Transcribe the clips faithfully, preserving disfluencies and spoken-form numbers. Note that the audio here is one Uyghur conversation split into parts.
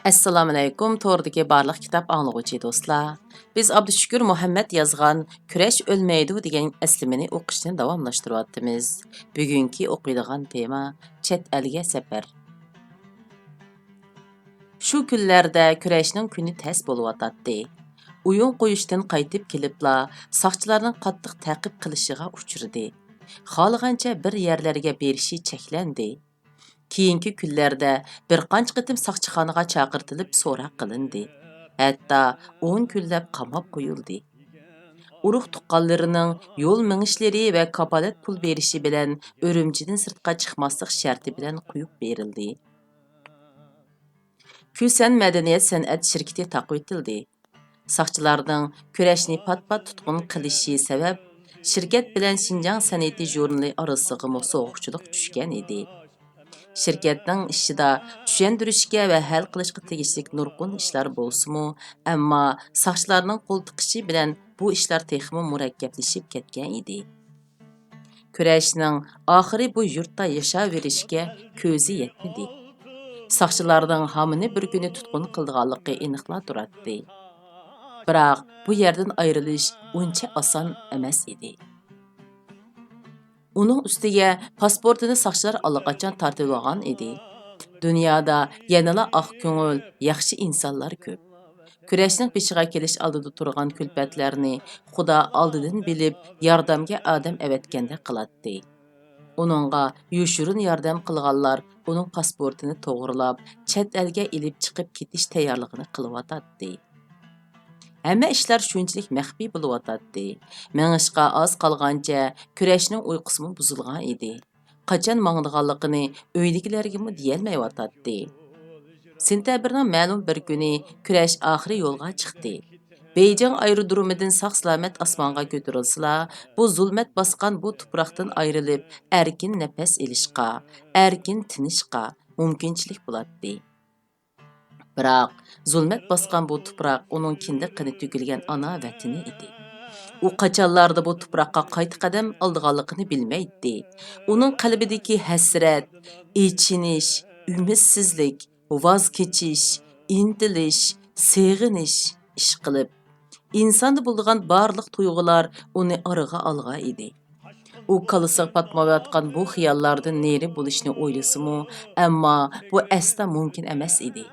ئەسسالامۇئەلەيكۇم، توردىكى بارلىق كىتاب ئاڭلىغۇچى دوستلار. بىز ئابدۇشۈكۈر مۇھەممەد يازغان كۈرەش ئۆلمەيدۇ دېگەن ئەسلىمىنى ئوقۇشنى داۋاملاشتۇرۇۋاتىمىز. بۈگۈنكى ئوقۇيدىغان تېما چەت ئەلگە سەپەر. شۇ كۈنلەردە كۈرەشنىڭ كۈنى تەس بولۇۋاتاتتى. ئويۇن قويۇشتىن قايتىپ كېلىپلا ساقچىلارنىڭ قاتتىق تەقىب قىلىشىغا ئۇچرىدى. خالىغانچە بىر يەرلەرگە بېرىشى چەكلەندى. كېيىنكى كۈنلەردە بىر قانچە قېتىم ساقچىخانىغا چاقىرتىلىپ سوراق قىلىندى. ھەتتا ئون كۈنلەپ قاماپ قويۇلدى. ئۇرۇق-تۇغقانلىرىنىڭ يول مېڭىشلىرى ۋە كاپالەت پۇل بېرىشى بىلەن ئۈرۈمچىدىن سىرتقا چىقماسلىق شەرتى بىلەن قويۇپ بېرىلدى. كۈسەن مەدەنىيەت سەنئەت شىركىتى تاقىۋېتىلدى. ساقچىلارنىڭ كۈرەشنى پات-پات تۇتقۇن قىلىشى سەۋەب، شىركەت بىلەن شىنجاڭ سەنئىتى ژۇرنىلى ئارىسىغىمۇ سوغۇقچىلىق چۈشكەن ئىدى. شىركەتنىڭ ئىشىدا چۈشەندۈرۈشكە ۋە ھەل قىلىشقا تېگىشلىك نۇرغۇن ئىشلار بولسىمۇ، ئەمما ساقچىلارنىڭ قول تىقىشى بىلەن بۇ ئىشلار تېخىمۇ مۇرەككەپلىشىپ كەتكەن ئىدى. كۈرەشنىڭ ئاخىرى بۇ يۇرتتا ياشاۋېرىشكە كۆزى يەتمىدى. ساقچىلارنىڭ ھامىنى بىر كۈنى تۇتقۇن قىلىدىغانلىقى ئېنىقلا تۇراتتى. بىراق بۇ يەردىن ئايرىلىش ئۇنچە ئاسان ئەمەس ئىدى. ئۇنىڭ ئۈستىگە پاسپورتىنى ساقچىلار ئاللىقاچان تارتىۋالغان ئىدى. دۇنيادا يەنىلا ئاق كۆڭۈل، ياخشى ئىنسانلار كۆپ. كۈرەشنىڭ بېشىغا كېلىش ئالدىدا تۇرغان كۈلپەتلەرنى خۇدا ئالدىدىن بىلىپ، ياردەمگە ئادەم ئەۋەتكەندەك قىلاتتى. ئۇنىڭغا يوشۇرۇن ياردەم قىلغانلار ئۇنىڭ پاسپورتىنى توغرىلاپ، چەت ئەلگە ئېلىپ چىقىپ كېتىش تەييارلىقىنى قىلىۋاتاتتى. ھەممە ئىشلار شۇنچىلىك مەخپىي بولۇۋاتاتتى. مېڭىشقا ئاز قالغانچە كۈرەشنىڭ ئۇيقۇسىمۇ بۇزۇلغان ئىدى. قاچان ماڭىدىغانلىقىنى ئۆيدىكىلەرگىمۇ دېيەلمەيۋاتاتتى. سېنتەبىرنىڭ مەلۇم بىر كۈنى كۈرەش ئاخىرى يولغا چىقتى. بېيجىڭ ئايرودرومىدىن ساق-سالامەت ئاسمانغا كۆتۈرۈلسىلا، بۇ زۇلمەت باسقان بۇ تۇپراقتىن ئايرىلىپ، ئەركىن نەپەس ئېلىشقا، ئەركىن تىنىشقا مۇمكىنچىلىك بولاتتى. بىراق، زۇلمەت باسقان بۇ تۇپراق ئۇنىڭ كىندىك قېنى تۆكۈلگەن ئانا ۋەتىنى ئىدى. ئۇ قاچانلاردا بۇ تۇپراققا قايتا قەدەم ئالىدىغانلىقىنى بىلمەيتتى. ئۇنىڭ قەلبىدىكى ھەسرەت، ئېچىنىش، ئۈمىدسىزلىك، ۋاز كېچىش، ئىنتىلىش، سېغىنىش، ئىشقىلىپ، ئىنساندا بولىدىغان بارلىق تۇيغۇلار ئۇنى ئارىغا ئالغان ئىدى. ئۇ كاللىسىغا پاتمايۋاتقان بۇ خىياللاردىن نېرى بولۇشنى ئويلىسىمۇ، ئەمما بۇ ئەسلا مۇمكىن ئەمەس ئىدى.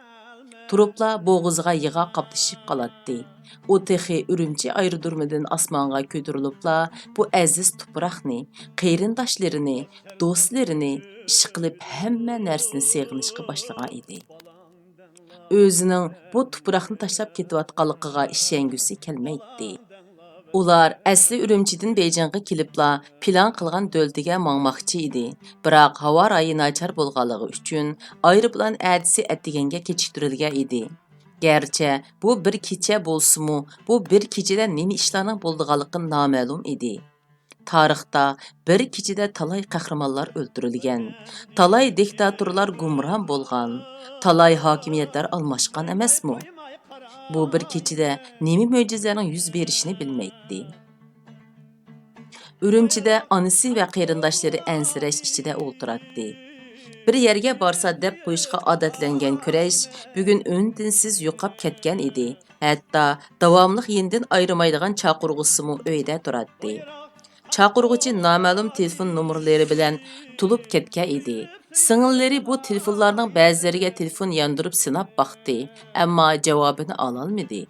تۇرۇپلا بوغۇزىغا يىغا قاپلىشىپ قالاتتى. ئۇ تېخى ئۈرۈمچى ئايرودرومىدىن ئاسمانغا كۆتۈرۈلۈپلا، بۇ ئەزىز تۇپراقنى، قېرىنداشلىرىنى، دوستلىرىنى، ئىشقىلىپ ھەممە نەرسىنى سېغىنىشقا باشلىغان ئىدى. ئۆزىنىڭ بۇ تۇپراقنى تاشلاپ كېتىۋاتقانلىقىغا ئىشەنگۈسى كەلمەيتتى. ئۇلار ئەسلى ئۈرۈمچىدىن بېيجىڭغا كېلىپلا پىلان قىلغان دۆلىتىگە ماڭماقچى ئىدى. بىراق ھاۋا رايى ناچار بولغانلىقى ئۈچۈن ئايروپىلان ئەتىسى ئەتىگەنگە كېچىكتۈرۈلگەن ئىدى. گەرچە بۇ بىر كېچە بولسىمۇ، بۇ بىر كېچىدە نېمە ئىشلارنىڭ بولىدىغانلىقى نامەلۇم ئىدى. تارىختا بىر كېچىدە تالاي قەھرىمانلار ئۆلتۈرۈلگەن، تالاي دىكتاتورلار گۇمران بولغان، تالاي ھاكىمىيەتلەر ئالماشقان ئەمەسمۇ؟ بۇ بىر كېچىدە نېمە مۆجىزىلەرنىڭ يۈز بېرىشىنى بىلمەيتتى. ئۈرۈمچىدە ئانىسى ۋە قېرىنداشلىرى ئەنسىرەش ئىچىدە ئولتۇراتتى. بىر يەرگە بارسا دەپ قويۇشقا ئادەتلەنگەن كۈرەش بۈگۈن ئۈن-تىنسىز يوقاپ كەتكەن ئىدى. ھەتتا داۋاملىق يېنىدىن ئايرىمايدىغان چاقىرغۇچىسىمۇ ئۆيدە تۇراتتى. چاقىرغۇچى نامەلۇم تېلېفون نومۇرلىرى بىلەن تولۇپ كەتكەن ئىدى. سىڭىللىرى بۇ تېلېفونلارنىڭ بەزىلىرىگە تېلېفون ياندۇرۇپ سىناپ باقتى، ئەمما جاۋابىنى ئالالمىدى.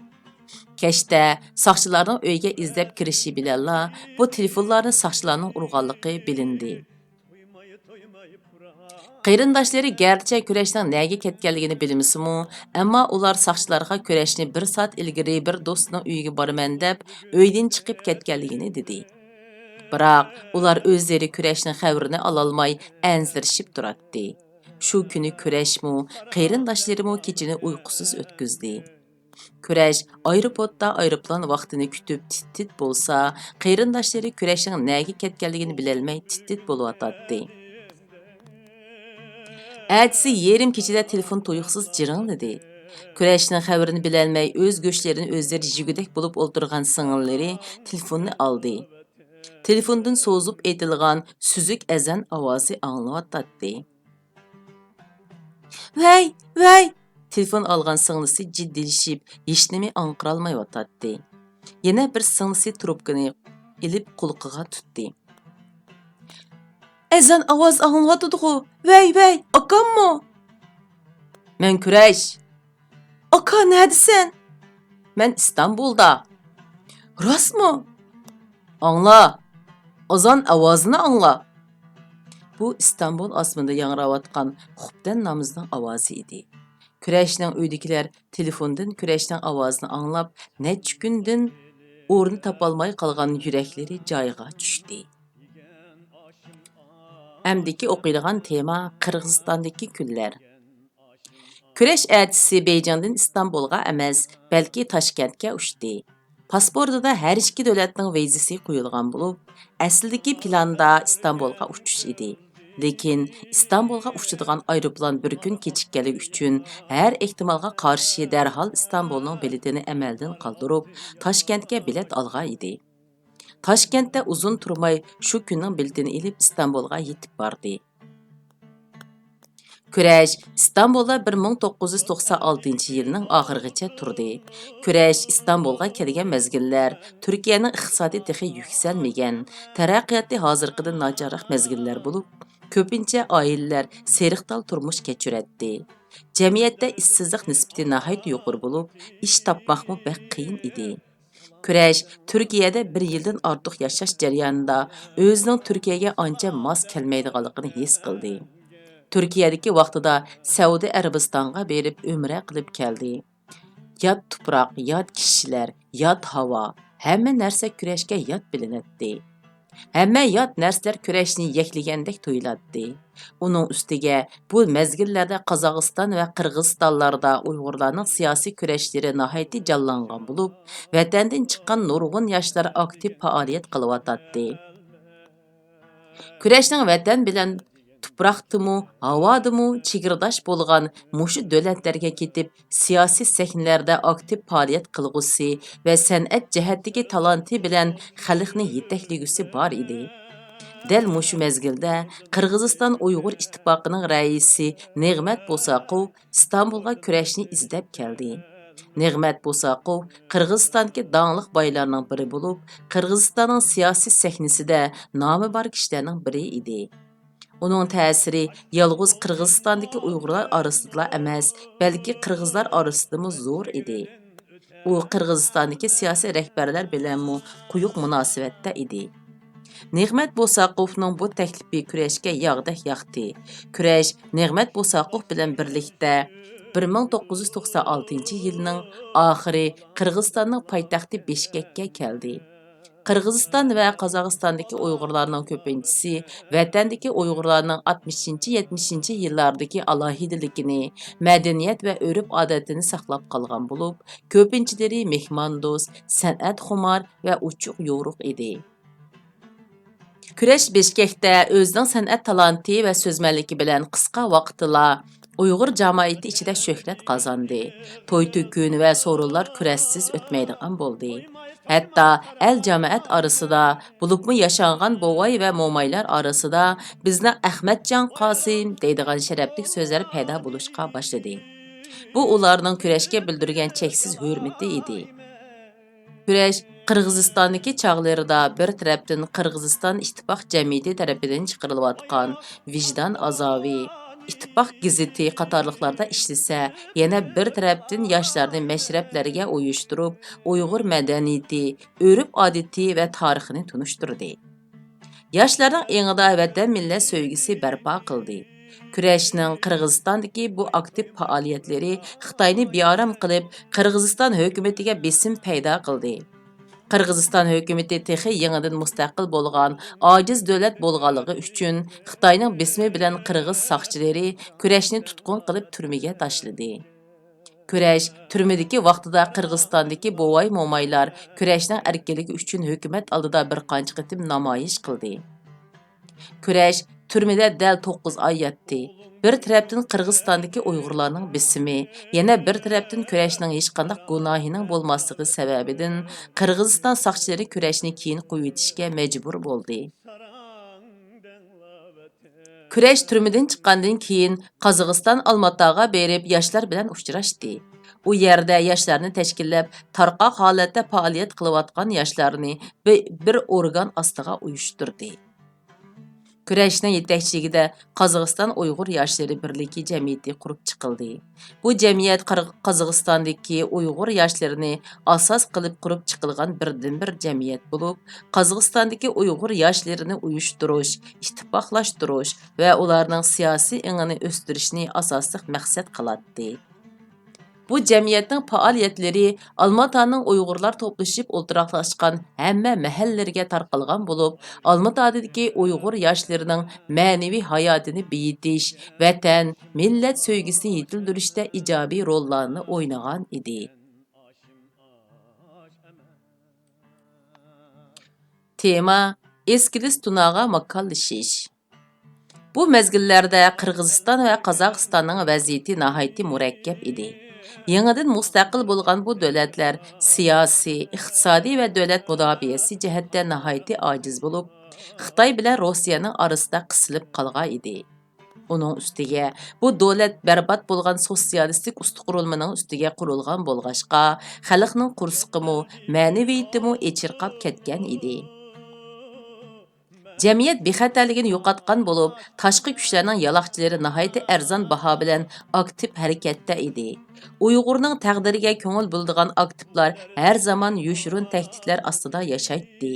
كەچتە ساقچىلارنىڭ ئۆيىگە ئىزدەپ كىرىشى بىلەنلا بۇ تېلېفونلارنى ساقچىلارنىڭ ئۇرغانلىقى بىلىندى. قېرىنداشلىرى گەرچە كۈرەشنىڭ نەگە كەتكەنلىكىنى بىلمىسىمۇ، ئەمما ئۇلار ساقچىلارغا كۈرەشنى بىر سائەت ئىلگىرى بىر دوستىنىڭ ئۆيىگە بارىمەن دەپ ئۆيدىن چىقىپ كەتكەنلىكىنى دېدى. بىراق ئۇلار ئۆزلىرى كۈرەشنىڭ خەۋىرىنى ئالالماي ئەنسىرىشىپ تۇراتتى. شۇ كۈنى كۈرەشمۇ، قېرىنداشلىرىمۇ كېچىنى ئۇيقۇسىز ئۆتكۈزدى. كۈرەش ئايروپورتتا ئايروپىلان ۋاقتىنى كۈتۈپ تىت-تىت بولسا، قېرىنداشلىرى كۈرەشنىڭ نەگە كەتكەنلىكىنى بىلەلمەي تىت-تىت بولۇۋاتاتتى. ئەتىسى يېرىم كېچىدە تېلېفون تۇيۇقسىز جىرىڭلىدى. كۈرەشنىڭ خەۋىرىنى بىلەلمەي، ئۆز گۆشلىرىنى ئۆزلىرى يېگۈدەك بولۇپ ئولتۇرغان سىڭىللىرى تېلېفوننى ئالدى. تېلېفوندىن سوزۇپ ئېيتىلغان سۈزۈك ئەزان ئاۋازى ئاڭلىنىۋاتاتتى. ۋەي، ۋەي! تېلېفون ئالغان سىڭلىسى جىددىيلىشىپ، ھېچنېمە ئاڭقىرالمايۋاتاتتى. يەنە بىر سىڭلىسى تروپكىنى ئېلىپ قۇلىقىغا تۇتتى. ئەزان ئاۋازى ئاڭلىنىۋاتىدىغۇ؟ ۋەي، ۋەي، ئاكاممۇ؟ مەن كۈرەش. ئاكا، نەدىسەن؟ مەن ئىستانبۇلدا. راستمۇ؟ ئاڭلا، ئازان ئاۋازىنى ئاڭلا. بۇ ئىستانبۇل ئاسمىنىدا ياڭراۋاتقان خۇپتەن نامىزىنىڭ ئاۋازى ئىدى. كۈرەشنىڭ ئۆيىدىكىلەر تېلېفوندىن كۈرەشنىڭ ئاۋازىنى ئاڭلاپ، نەچچە كۈندىن ئورنى تاپالماي قالغان يۈرەكلىرى جايىغا چۈشتى. ئەمدىكى ئوقۇيدىغان تېما: قىرغىزىستاندىكى كۈنلەر. كۈرەش ئەتىسى بېيجىڭدىن ئىستانبۇلغا ئەمەس، بەلكى تاشكەنتكە ئۇچتى. پاسپورتىدا ھەر ئىككى دۆلەتنىڭ ۋىزىسى قويۇلغان بولۇپ، ئەسلىدىكى پىلاندا ئىستانبۇلغا ئۇچۇش ئىدى. لېكىن ئىستانبۇلغا ئۇچىدىغان ئايروپىلان بىر كۈن كېچىككەنلىكى ئۈچۈن، ھەر ئېھتىمالغا قارشى دەرھال ئىستانبۇلنىڭ بېلىتىنى ئەمەلدىن قالدۇرۇپ، تاشكەنتكە بېلەت ئالغان ئىدى. تاشكەنتتە ئۇزۇن تۇرماي شۇ كۈننىڭ بېلىتىنى ئېلىپ، ئىستانبۇلغا يېتىپ باردى. كۈرەش ئىستانبۇلدا بىر مىڭ توققۇز يۈز توقسان ئالتىنچى يىلنىڭ ئاخىرىغىچە تۇردى. كۈرەش ئىستانبۇلغا كەلگەن مەزگىللەر تۈركىيەنىڭ ئىقتىسادى تېخى يۈكسەلمىگەن، تەرەققىياتى ھازىرقىدىن ناچارراق مەزگىللەر بولۇپ، كۆپىنچە ئائىلىلەر سېرىقتال تۇرمۇش كەچۈرەتتى. جەمئىيەتتە ئىشسىزلىق نىسبىتى ناھايىتى يۇقىرى بولۇپ، ئىش تاپماقمۇ بەك قىيىن ئىدى. كۈرەش تۈركىيەدە بىر يىلدىن ئارتۇق ياشاش جەريانىدا ئۆزىنىڭ تۈركىيەگە ئانچە ماس كەلمەيدىغانلىقىنى ھېس قىلدى. تۈركىيەدىكى ۋاقتىدا سەئۇدى ئەرەبىستانغا بېرىپ ئۆمرە قىلىپ كەلدى. يات تۇپراق، يات كىشىلەر، يات ھاۋا، ھەممە نەرسە كۈرەشكە يات بىلىنەتتى. ھەممە يات نەرسىلەر كۈرەشنى يەكلىگەندەك تۇيۇلاتتى. ئۇنىڭ ئۈستىگە بۇ مەزگىللەردە قازاقىستان ۋە قىرغىزىستانلاردا ئۇيغۇرلارنىڭ سىياسىي كۈرەشلىرى ناھايىتى جانلانغان بولۇپ، ۋەتەندىن چىققان نۇرغۇن ياشلار ئاكتىپ پائالىيەت قىلىۋاتاتتى. كۈرەشنىڭ ۋەتەن بىلەن تۇپراقتىمۇ، ھاۋادىمۇ چېگرىداش بولغان مۇشۇ دۆلەتلەرگە كېتىپ، سىياسىي سەھنىلەردە ئاكتىپ پائالىيەت قىلغۇسى ۋە سەنئەت جەھەتتىكى تالانتى بىلەن خەلقنى يېتەكلىگۈسى بار ئىدى. دەل مۇشۇ مەزگىلدە قىرغىزىستان ئۇيغۇر ئىتتىپاقىنىڭ رەئىسى نېغمەت بوساقوف ئىستانبۇلغا كۈرەشنى ئىزدەپ كەلدى. نېغمەت بوساقوف قىرغىزىستاندىكى داڭلىق بايلارنىڭ بىرى بولۇپ، قىرغىزىستاننىڭ سىياسىي سەھنىسىدە نامى بار كىشىلەرنىڭ بىرى ئىدى. ئۇنىڭ تەسىرى يالغۇز قىرغىزىستاندىكى ئۇيغۇرلار ئارىسىدىلا ئەمەس، بەلكى قىرغىزلار ئارىسىدىمۇ زور ئىدى. ئۇ قىرغىزىستاندىكى سىياسىي رەھبەرلەر بىلەنمۇ قويۇق مۇناسىۋەتتە ئىدى. نېغمەت بوساقوفنىڭ بۇ تەكلىپى كۈرەشكە ياغدەك ياقتى. كۈرەش نېغمەت بوساقوف بىلەن بىرلىكتە بىر مىڭ توققۇز يۈز توقسان ئالتىنچى يىلنىڭ ئاخىرى قىرغىزىستاننىڭ پايتەختى بىشكەككە كەلدى. قىرغىزىستان ۋە قازاقىستاندىكى ئۇيغۇرلارنىڭ كۆپىنچىسى ۋەتەندىكى ئۇيغۇرلارنىڭ ئاتمىشىنچى، يەتمىشىنچى يىللاردىكى ئالاھىدىلىكىنى، مەدەنىيەت ۋە ئۆرپ-ئادىتىنى ساقلاپ قالغان بولۇپ، كۆپىنچىلىرى مېھماندوست، سەنئەتخۇمار ۋە ئوچۇق-يورۇق ئىدى. كۈرەش بىشكەكتە ئۆزىنىڭ سەنئەت تالانتى ۋە سۆزمەنلىكى بىلەن قىسقا ۋاقىتتىلا ئۇيغۇر جامائىتى ئىچىدە شۆھرەت قازاندى. توي-تۆكۈن ۋە سورۇنلار كۈرەشسىز ئۆتمەيدىغان بولدى. ھەتتا ئەل-جامائەت ئارىسىدا، بولۇپمۇ ياشانغان بوۋاي ۋە مومايلار ئارىسىدا «بىزنىڭ ئەخمەتجان قاسىم» دەيدىغان شەرەپلىك سۆزلەر پەيدا بولۇشقا باشلىدى. بۇ ئۇلارنىڭ كۈرەشكە بىلدۈرگەن چەكسىز ھۆرمىتى ئىدى. كۈرەش قىرغىزىستاندىكى چاغلىرىدا بىر تەرەپتىن قىرغىزىستان ئىتتىپاق جەمئىيىتى تەرىپىدىن چىقىرىلىۋاتقان ۋىجدان ئازابى، ئىتتىپاق گېزىتى قاتارلىقلاردا ئىشلىسە، يەنە بىر تەرەپتىن ياشلارنى مەشرەپلەرگە ئۇيۇشتۇرۇپ، ئۇيغۇر مەدەنىيىتى، ئۆرپ-ئادىتى ۋە تارىخىنى تونۇشتۇردى. ياشلارنىڭ ئېڭىدا ۋەتەن، مىللەت سۆيگۈسى بەرپا قىلدى. كۈرەشنىڭ قىرغىزىستاندىكى بۇ ئاكتىپ پائالىيەتلىرى خىتاينى بىئارام قىلىپ، قىرغىزىستان ھۆكۈمىتىگە بېسىم پەيدا قىلدى. قىرغىزىستان ھۆكۈمىتى تېخى يېڭىدىن مۇستەقىل بولغان ئاجىز دۆلەت بولغانلىقى ئۈچۈن، خىتاينىڭ بېسىمى بىلەن قىرغىز ساقچىلىرى كۈرەشنى تۇتقۇن قىلىپ تۈرمىگە تاشلىدى. كۈرەش تۈرمىدىكى ۋاقتىدا قىرغىزىستاندىكى بوۋاي-مومايلار كۈرەشنىڭ ئەركىنلىكى ئۈچۈن ھۆكۈمەت ئالدىدا بىر قانچە قېتىم نامايىش قىلدى. كۈرەش تۈرمىدە دەل توققۇز ئاي ياتتى. بىر تەرەپتىن قىرغىزىستاندىكى ئۇيغۇرلارنىڭ بېسىمى، يەنە بىر تەرەپتىن كۈرەشنىڭ ھېچقانداق گۇناھىنىڭ بولماسلىقى سەۋەبىدىن قىرغىزىستان ساقچىلىرى كۈرەشنى كېيىن قويۇۋېتىشكە مەجبۇر بولدى. كۈرەش تۈرمىدىن چىققاندىن كېيىن، قازاقىستان ئالماتاغا بېرىپ، ياشلار بىلەن ئۇچراشتى. ئۇ يەردە ياشلارنى تەشكىللەپ، تارقاق ھالەتتە پائالىيەت قىلىۋاتقان ياشلارنى بى-، بىر ئورگان ئاستىغا ئۇيۇشتۇردى. كۈرەشنىڭ يېتەكچىلىكىدە قازاقىستان ئۇيغۇر ياشلىرى بىرلىكى جەمئىيىتى قۇرۇپ چىقىلدى. بۇ جەمئىيەت قار-، قازاقىستاندىكى ئۇيغۇر ياشلىرىنى ئاساس قىلىپ قۇرۇپ چىقىلغان بىردىنبىر جەمئىيەت بولۇپ، قازاقىستاندىكى ئۇيغۇر ياشلىرىنى ئۇيۇشتۇرۇش، ئىتتىپاقلاشتۇرۇش ۋە ئۇلارنىڭ سىياسىي ئېڭىنى ئۆستۈرۈشنى ئاساسلىق مەقسەت قىلاتتى. بۇ جەمئىيەتنىڭ پائالىيەتلىرى ئالماتانىڭ ئۇيغۇرلار توپلىشىپ ئولتۇراقلاشقان ھەممە مەھەللىلىرىگە تارقالغان بولۇپ، ئالماتادىكى ئۇيغۇر ياشلىرىنىڭ مەنىۋى ھاياتىنى بېيىتىش، ۋەتەن، مىللەت سۆيگۈسىنى يېتىلدۈرۈشتە ئىجابىي روللارنى ئوينىغان ئىدى. تېما: ئېسكىلىس تۇناغا ماكانلىشىش. بۇ مەزگىللەردە قىرغىزىستان ۋە قازاقىستاننىڭ ۋەزىيىتى ناھايىتى مۇرەككەپ ئىدى. يېڭىدىن مۇستەقىل بولغان بۇ دۆلەتلەر سىياسىي، ئىقتىسادىي ۋە دۆلەت مۇداپىئەسى جەھەتتە ناھايىتى ئاجىز بولۇپ، خىتاي بىلەن روسىيەنىڭ ئارىسىدا قىسىلىپ قالغان ئىدى. ئۇنىڭ ئۈستىگە، بۇ دۆلەت بەربات بولغان سوتسىيالىستىك ئۇستى قۇرۇلمىنىڭ ئۈستىگە قۇرۇلغان بولغاچقا، خەلقنىڭ قورسىقىمۇ، مەنىۋىيىتىمۇ ئېچىرقاپ كەتكەن ئىدى. جەمئىيەت بىخەتەرلىكىنى يوقاتقان بولۇپ، تاشقى كۈچلەرنىڭ يالاقچىلىرى ناھايىتى ئەرزان باھا بىلەن ئاكتىپ ھەرىكەتتە ئىدى. ئۇيغۇرنىڭ تەقدىرىگە كۆڭۈل بۆلىدىغان ئاكتىپلار ھەر زامان يوشۇرۇن تەھدىتلەر ئاستىدا ياشايتتى.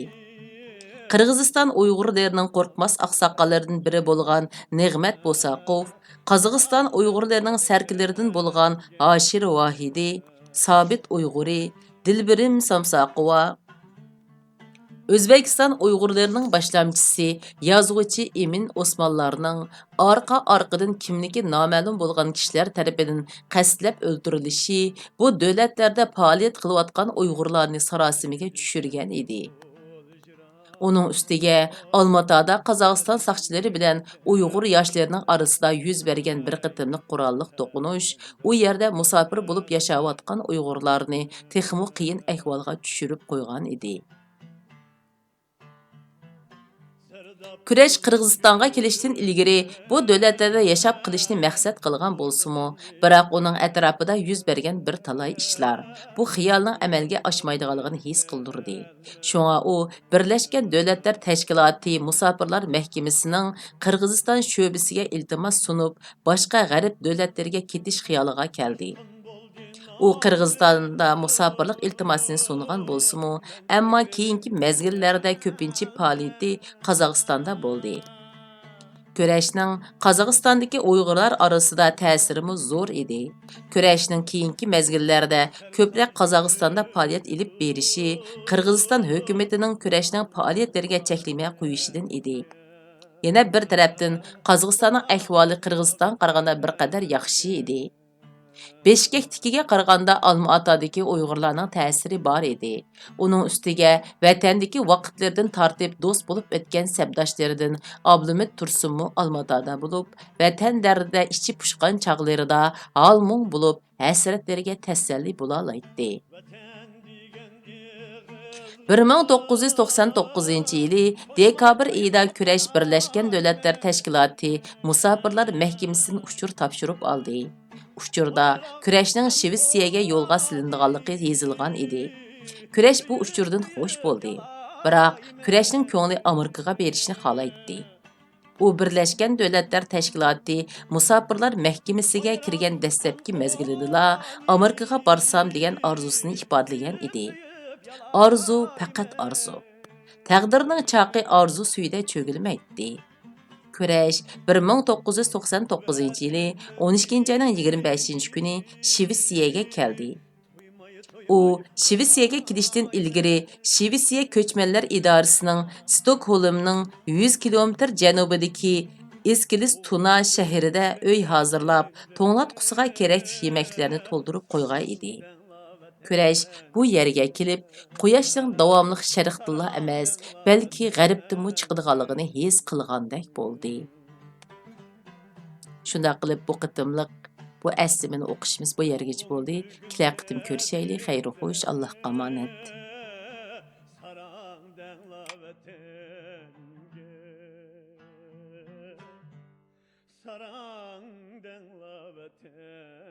قىرغىزىستان ئۇيغۇرلىرىنىڭ قورقماس ئاقساقاللىرىدىن بىرى بولغان نېغمەت بوساقوف، قازاقىستان ئۇيغۇرلىرىنىڭ سەركىلىرىدىن بولغان ھاشىر ۋاھىدى، سابىت ئۇيغۇرى، دىلبىرىم سامساقوۋا، ئۆزبېكىستان ئۇيغۇرلىرىنىڭ باشلامچىسى، يازغۇچى ئىمىن ئوسمانلارنىڭ ئارقا-ئارقىدىن كىملىكى نامەلۇم بولغان كىشىلەر تەرىپىدىن قەستلەپ ئۆلتۈرۈلۈشى بۇ دۆلەتلەردە پائالىيەت قىلىۋاتقان ئۇيغۇرلارنى ساراسىمىگە چۈشۈرگەن ئىدى. ئۇنىڭ ئۈستىگە، ئالماتادا قازاقىستان ساقچىلىرى بىلەن ئۇيغۇر ياشلىرىنىڭ ئارىسىدا يۈز بەرگەن بىر قېتىملىق قوراللىق توقۇنۇش ئۇ يەردە مۇساپىر بولۇپ ياشاۋاتقان ئۇيغۇرلارنى تېخىمۇ قىيىن ئەھۋالغا چۈشۈرۈپ قويغان ئىدى. كۈرەش قىرغىزىستانغا كېلىشتىن ئىلگىرى بۇ دۆلەتلەردە ياشاپ قېلىشنى مەقسەت قىلغان بولسىمۇ، بىراق ئۇنىڭ ئەتراپىدا يۈز بەرگەن بىر تالاي ئىشلار بۇ خىيالنىڭ ئەمەلگە ئاشمايدىغانلىقىنى ھېس قىلدۇردى. شۇڭا ئۇ بىرلەشكەن دۆلەتلەر تەشكىلاتى مۇساپىرلار مەھكىمىسىنىڭ قىرغىزىستان شۆبىسىگە ئىلتىماس سۇنۇپ، باشقا غەرب دۆلەتلىرىگە كېتىش خىيالىغا كەلدى. ئۇ قىرغىزىستاندا مۇساپىرلىق ئىلتىماسىنى سۇنغان بولسىمۇ، ئەمما كېيىنكى مەزگىللەردە كۆپىنچە پائالىيىتى قازاقىستاندا بولدى. كۈرەشنىڭ قازاقىستاندىكى ئۇيغۇرلار ئارىسىدا تەسىرىمۇ زور ئىدى. كۈرەشنىڭ كېيىنكى مەزگىللەردە كۆپرەك قازاقىستاندا پائالىيەت ئېلىپ بېرىشى قىرغىزىستان ھۆكۈمىتىنىڭ كۈرەشنىڭ پائالىيەتلىرىگە چەكلىمە قويۇشىدىن ئىدى. يەنە بىر تەرەپتىن، قازاقىستاننىڭ ئەھۋالى قىرغىزىستانغا قارىغاندا بىر قەدەر ياخشى ئىدى. بىشكەكتىكىگە قارىغاندا ئالما ئاتادىكى ئۇيغۇرلارنىڭ تەسىرى بار ئىدى. ئۇنىڭ ئۈستىگە ۋەتەندىكى ۋاقىتلىرىدىن تارتىپ دوست بولۇپ ئۆتكەن سەپداشلىرىدىن ئابلىمىت تۇرسۇنمۇ ئالما ئاتادا بولۇپ، ۋەتەن دەردىدە ئىچى پۇشقان چاغلىرىدا ھال-مۇڭ بولۇپ، ھەسرەتلىرىگە تەسەللى بولالايتتى. بىر مىڭ توققۇز يۈز توقسان توققۇزىنچى يىلى دېكابىر ئېيىدا كۈرەش بىرلەشكەن دۆلەتلەر تەشكىلاتى مۇساپىرلار مەھكىمىسىدىن ئۇچۇر تاپشۇرۇپ ئالدى. ئۇچۇردا كۈرەشنىڭ شىۋېتسىيەگە يولغا سېلىنىدىغانلىقى يېزىلغان ئىدى. كۈرەش بۇ ئۇچۇردىن خوش بولدى. بىراق كۈرەشنىڭ كۆڭلى ئامېرىكىغا بېرىشنى خالايتتى. ئۇ بىرلەشكەن دۆلەتلەر تەشكىلاتى مۇساپىرلار مەھكىمىسىگە كىرگەن دەسلەپكى مەزگىلىدىلا ئامېرىكىغا بارسام دېگەن ئارزۇسىنى ئىپادىلىگەن ئىدى. ئارزۇ، پەقەت ئارزۇ. تەقدىرنىڭ چاقى ئارزۇ سۈيىدە چۆگىلىمەيتتى. كۈرەش بىر مىڭ توققۇز يۈز توقسان توققۇزىنچى يىلى ئون ئىككىنچى ئاينىڭ يىگىرمە بەشىنچى كۈنى شىۋېتسىيەگە كەلدى. ئۇ شىۋېتسىيەگە كېلىشتىن ئىلگىرى شىۋېتسىيە كۆچمەنلەر ئىدارىسىنىڭ ستوكھولمنىڭ يۈز كىلومېتىر جەنۇبىدىكى ئېسكىلىس تۇنا شەھىرىدە ئۆي ھازىرلاپ، توڭلاتقۇسىغا كېرەكلىك يېمەكلەرنى تولدۇرۇپ قويغان ئىدى. كۈرەش بۇ يەرگە كېلىپ، قۇياشنىڭ داۋاملىق شەرقتىنلا ئەمەس، بەلكى غەربتىنمۇ چىقىدىغانلىقىنى ھېس قىلغاندەك بولدى. شۇنداق قىلىپ، بۇ قېتىملىق بۇ ئەسلىمىنى ئوقۇشىمىز بۇ يەرگىچە بولدى. كېلەر قېتىم كۆرۈشەيلى. خەير خوش، ئاللاھقا ئامانەت. ساراڭ دەڭلا ۋەتەن.